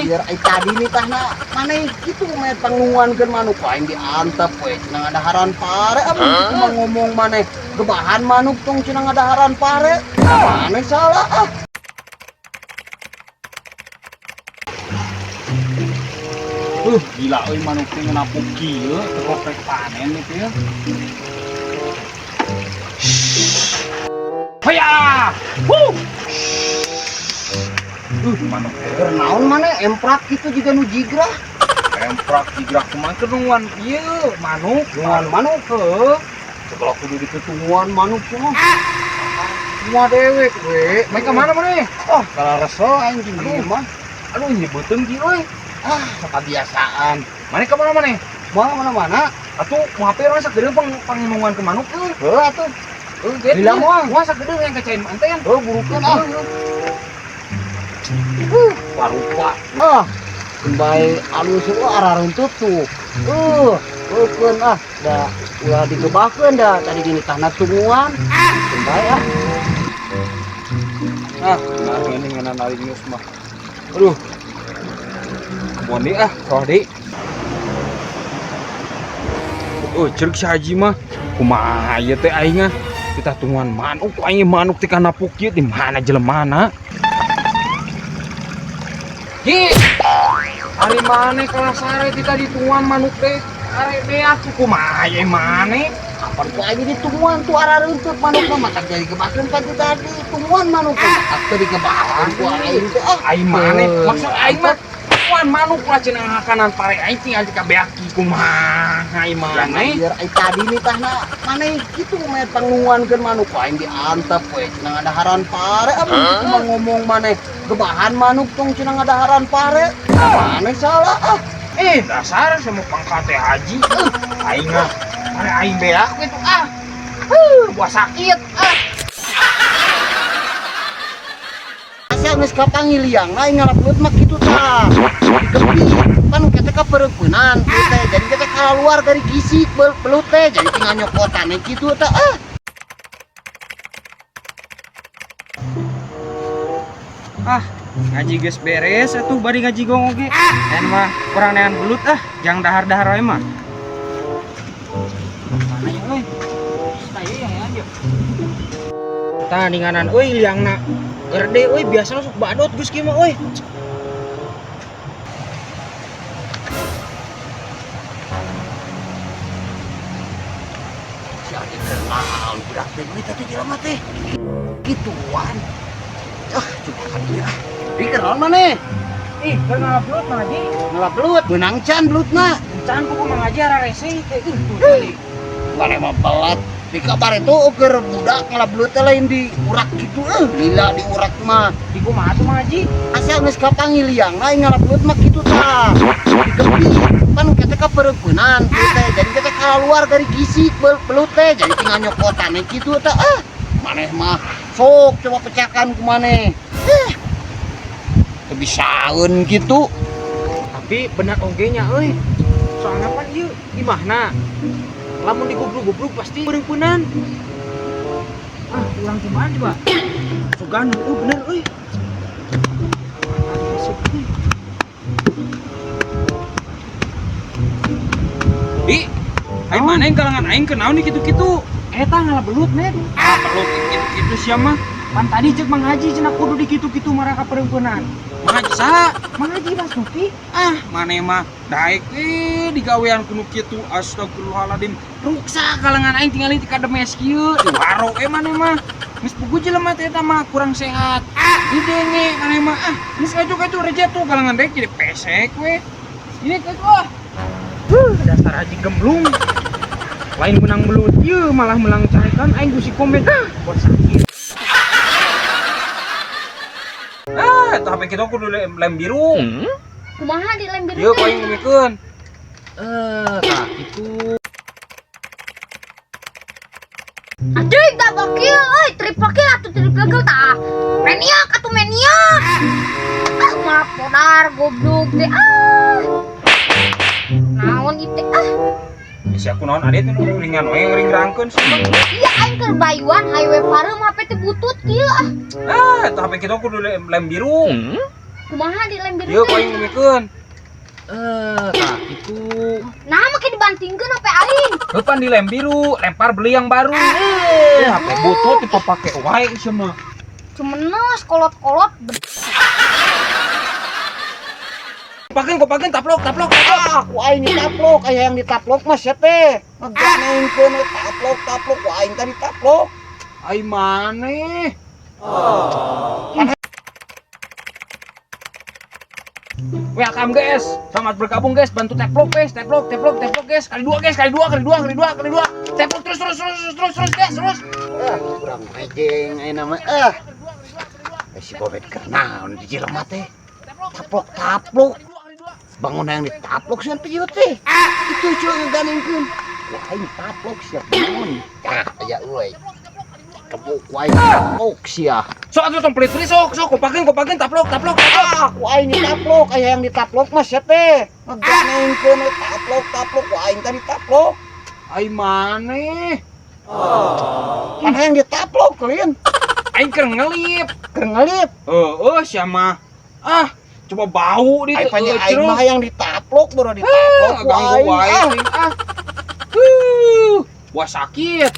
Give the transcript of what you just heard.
Lieur ai tadi nih tahna maneh kitu mah pangnunguankeun manuk aing diantep we cenah ngadaharan pare abis itu mah ngomong maneh gebahan manuk tong cenah ngadaharan pare. Maneh salah ah. Gila euy manuk teh ngenapuk kieu teu kopek panen itu ya. Haya! Huh! Manuk teh Keur naon maneh emprak kitu jiga nu jigrah. Emprak jigrah kumaha keur nungguan ieu manuk. Nungguan manuk heuh. Segala kudu ditutungguan manuk cenah. Semua dewek we. Mai ka mana maneh? Oh, kalau resel aing jeung ieu mah. Aduh nyebeuteun kieu euy. Ah, kebiasaan. Maneh ka mana maneh? Moal mana-mana. Atuh mau HP urang sagedeung panginungan ke manuk euy. Heuh atuh. Heuh, geus. Bilang moal. Moal sagedeung yang kacain anten. Heuh, burukeun ah. Parupa. Ah, bae alus eueuh arareuntut tuh. Heukeun ah, da ulah digebahkeun da tadi gini tahna tunguan. Keun bae ah. Ah, nah ini ngeunaan aing geus mah. Aduh. Mondi ah, roh deui. Oh, ceuk si Haji mah. Kumaha ieu teh aing ah? Kita tungguan manuk, aing manuk teh kana puk ieu di mana jelemana? Ji. Ari maneh kelas sare ti tadi tungguan manuk teh. Are beak kumaha ieu maneh? Kapan ku aing ditungguan tuh arareuntut manuk mah matak jadi gebahkeun pan ti tadi tungguan manuk teh. Atuh digebahkeun ku aing teh ah. Aing maneh maksud aing mah tungguan manuk lah cenah ngakanan pare aing tinggal di kabeaki kumaha aing maneh. Lieur ai tadi nih tahna maneh kitu mah pangnunguankeun manuk aing diantep we cenah ngadaharan pare abis itu mah ngomong maneh gebahan manuk tong cenah ngadaharan pare. Maneh salah ah. Dasar sama pangkat teh haji. Aing mah pare aing beak gitu ah. Buah sakit ah. Asa geus kapangiliang aing ngalap belut mah kitu tah. Digebi pan kita ka peureumpeunan kitu teh. Jadi kita keluar dari gisik belut teh jadi tinggal nyokotan kitu teh ah. Ah, ngaji geus beres atuh bari ngaji gong oge. En mah kurang nean belut ah, jang dahar-dahar wae mah. Mana ya euy? Tah ieu yang aja. Tah ninganan euy liangna. Gerde euy biasana sok badot geus kieu mah euy. Si Adi kenal budak teh euy tadi jelema teh. Gituan. Ah, coba kan dia. Di kenal maneh? Ih, keur ngalap belut Mang Haji. Ngalap belut, beunang can belutna. Can kuku Mang Haji ararese teh. Tuh tadi. Maneh mah pelat. Di kabar itu ukur budak ngalap belut teh lain di urak gitu lila di urak mah. Di kumaha tuh Mang Haji? Asa geus kapangiliang aing ngalap belut mah kitu tah. Digebi pan kita ka peureumpeunan kitu teh. Jadi kita keluar dari gisik belut teh jadi tinggal nyokotan kitu teh ah. Maneh mah sok coba pecahkan ku maneh. Teu bisaeun kitu. Tapi benar oge nya euy. Soalna pan ieu imahna. Lamun digubruk-gubruk pasti peureumpeunan. Ah, urang cobaan coba. Sugan, bener euy. Di, aing mana yang kalangan aing kenaon nih kitu-kitu. Eta ngalap belut, Net. Ah, perlu kitu-kitu sia mah. Pan tadi ceuk Mang Haji cenah kudu dikitu-kitu maraka peureumpeunan. Mang Haji saha? Mang Haji Mas Duki. Ah, maneh mah daek digawean kudu kitu. Astagfirullahaladzim. Ruksa kalangan aing tingali ti kademes kieu. Diwaro maneh mah. Geus puguh jelema teh eta mah kurang sehat. Didenge maneh mah. Ah, geus kaju-kaju reja tuh kalangan daek jadi pesek we. Ini kaju ah. Huh, dasar haji gemblung. Lain menang belut ieu malah menang carekan aing ku si komet. Ah, buat sakit. Ah, eta HP kita kudu lem biru. Kumaha di lem biru? Ieu ku aing ngumikeun. Tah kitu. Anjing double kill euy, triple kill atuh triple kill tah. Maniac atuh maniac. Ah, malah podar goblok teh. Ah. Naon ieu teh ah. Si aku naon ade teh nu ringan we ngering-rangkeun sih. Iya aing keur bayuan highway pareum HP teh butut kieu ah. Ah, eta HP kita kudu lem biru. Kumaha di lem biru Ieu teh? ku aing ngumikeun. Eh, tah kitu. Nah, make dibantingkeun HP aing. Kapan di lem biru, lempar beli yang baru. Eh, HP butut dipake wae sia mah. Cumenes kolot-kolot. Pakeun kopakeun taplok taplok taplok. Ah, ku aing ditaplok, aya yang ditaplok mah sia teh. Ngeganengkeun we taplok taplok ku aing tadi taplok. Ai maneh. Welcome guys, selamat bergabung guys, bantu teplok guys, teplok, teplok, teplok guys, kali dua guys, kali dua, kali dua, kali dua, kali dua, teplok terus, terus, terus, terus, terus guys, terus. Ah, kurang mejeng ayeuna mah. Ah. Eh, si Bobet keur naon di jelema teh? Taplok taplok. Bangun yang ditaplok sih teh ieu teh. Itu cuy ngeganengkeun. Ku aing taplok sia bangun. Tah, aya euy. Kebuk ku aing taplok sia. Sok atuh tong pelit-pelit sok, sok, kopakeun, kopakeun, taplok, taplok, taplok. Ah, ku aing ditaplok, aya yang ditaplok mah sia teh. Ngeganengkeun we taplok taplok ku aing tadi taplok. Ai maneh. Mana yang ditaplok lin? Aing keur ngelip. Keur ngelip. Heeh, sia mah. Ah, coba bau di Ai panya aing ceruk. mah yang ditaplok baru ditaplok ku Ganggu aing. wae Ah. ting, ah. Huh, wah sakit.